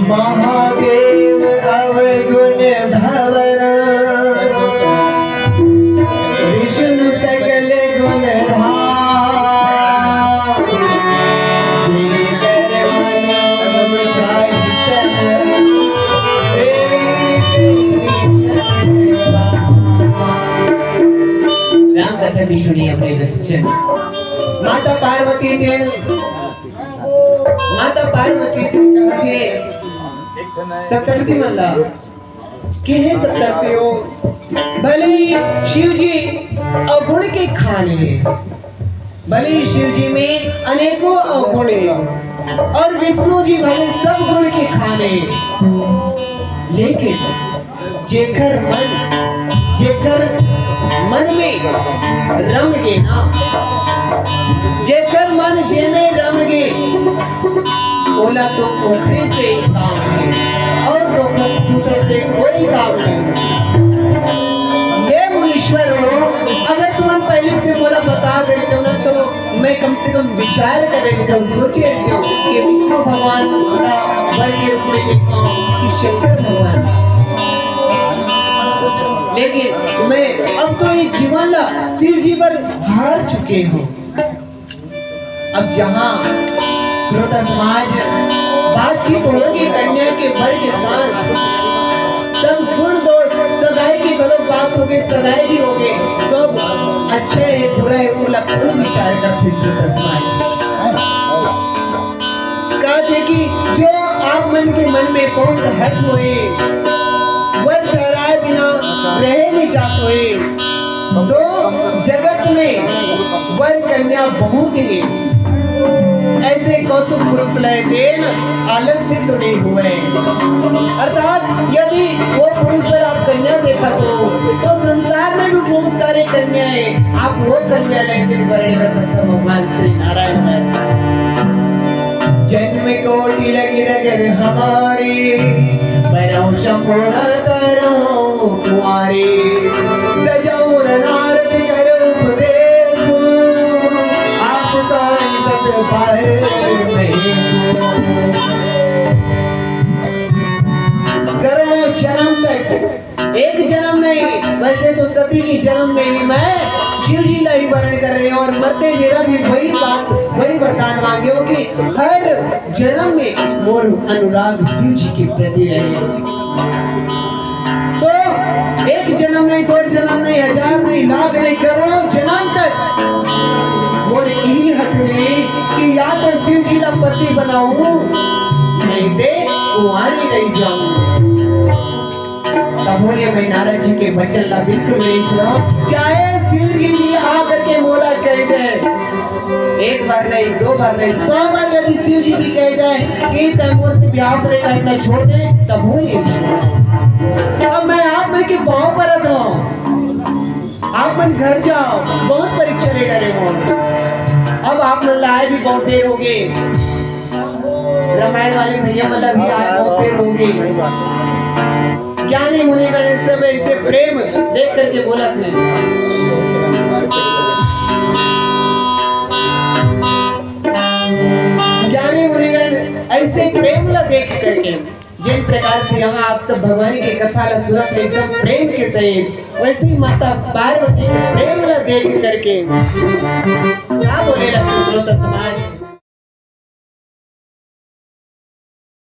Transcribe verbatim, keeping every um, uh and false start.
महादेव अवगुण भवरा, विष्णु सकल गुण धाम। जेकर मन चाही सब, राम कथा भी सुनिए अपने दर्शन। माता पार्वती के माता पार्वती जी कहत हे सप्तर्षि मन ला कि हे सप्तर्षियों, भले ही शिव जी अवगुण के खान हे, भले ही शिव जी में अनेकों अवगुण हे और विष्णु जी भले सब गुण के खान हे, लेकिन जेकर मन, जेकर मन में रम गे ना, जेकर मन जेमे रम गे, ओला तो ओखरे से काम हे और तो दूसरे से कोई काम नहीं। हे मुनीश्वर हो, अगर तुमन पहले से मोला बता दे रहितेव ना, तो मैं कम से कम विचार करे रहितेव, सोचे रहितेव कि विष्णु भगवान ला बर के रूप में देखथंव कि शंकर भगवान। लेकिन मैं अब तो ये जीवन ला शिव जी बर हार चुके हंव। अब जहां श्रोता समाज बातचीत होगे कन्या के बर के साथ, संपूर्ण दोष, सगाई के गलत बात होगे, सगाई भी होगे, तो अब अच्छा हे, बुरा हे, ओला कोन विचार करथे श्रोता समाज? कहत हे कि जो आप मन के मन में बहुत हठ होए, वर ठहराए बिना रहे नहीं जात होए, तो जगत में वर कन्या बहुत हे। ऐसे कौतुक पुरुष लय देन, आलस से तो नहीं हुए। अर्थात यदि वो पुरुष पर आप कन्या देखत हो, तो संसार में भी बहुत सारे कन्या हे, आप वो कन्या लय देन, वर्ण कर सकते हो भगवान श्री नारायण में। जन्म कोटि लगी नगर हमारे, परौ शंभु न करो कुंवारे। तजौ न नारद करो उपदेश, आप कान सत बार महेश। करोड़ों जन्म तक, एक जन्म नहीं, वैसे तो सती की जन्म में भी मैं शिव जी ला ही वरण कर रहे हूँ और मरते मेरा भी वही बात, वही वरदान मांगे हो कि हर जन्म में मोर अनुराग शिव जी के प्रति रहे। तो एक जन्म नहीं, दो जन्म नहीं, हजार नहीं, लाख नहीं, करोड़ों जन्म तक मोर यही हठ रहे कि या तो शिव जी ला पति बनाऊं, नहीं ते कुंवारी रह जाऊं। तभो ले मैं नारद जी के वचन ला बिल्कुल नहीं छोड़ा, चाहे शिव जी भी आ करके मोला कह दे, एक बार नहीं, दो बार नहीं, सौ बार यदि शिव जी भी कह जाए कि तै मोर से ब्याह करे, इतना छोड़ दे, तभो नहीं छोड़ा। अब मैं आप मन के पाँव परत हूँ, आप मन घर जाओ, बहुत परीक्षा ले डरे हो। अब आप मन ला आए भी बहुत देर होगे, रामायण वाले भैया मन ला भी आए बहुत देर होगे। ज्ञानी मुनिगण सब ऐसे प्रेम देख करके बोलथे। ज्ञानी मुनिगण ऐसे प्रेम ला देख करके, जिन प्रकार से यहाँ आप सब भगवान के कथा ला सुनत हे, एकदम प्रेम के सहित, वैसे ही माता पार्वती के प्रेम ला देख करके का बोले ला श्रोता समाज?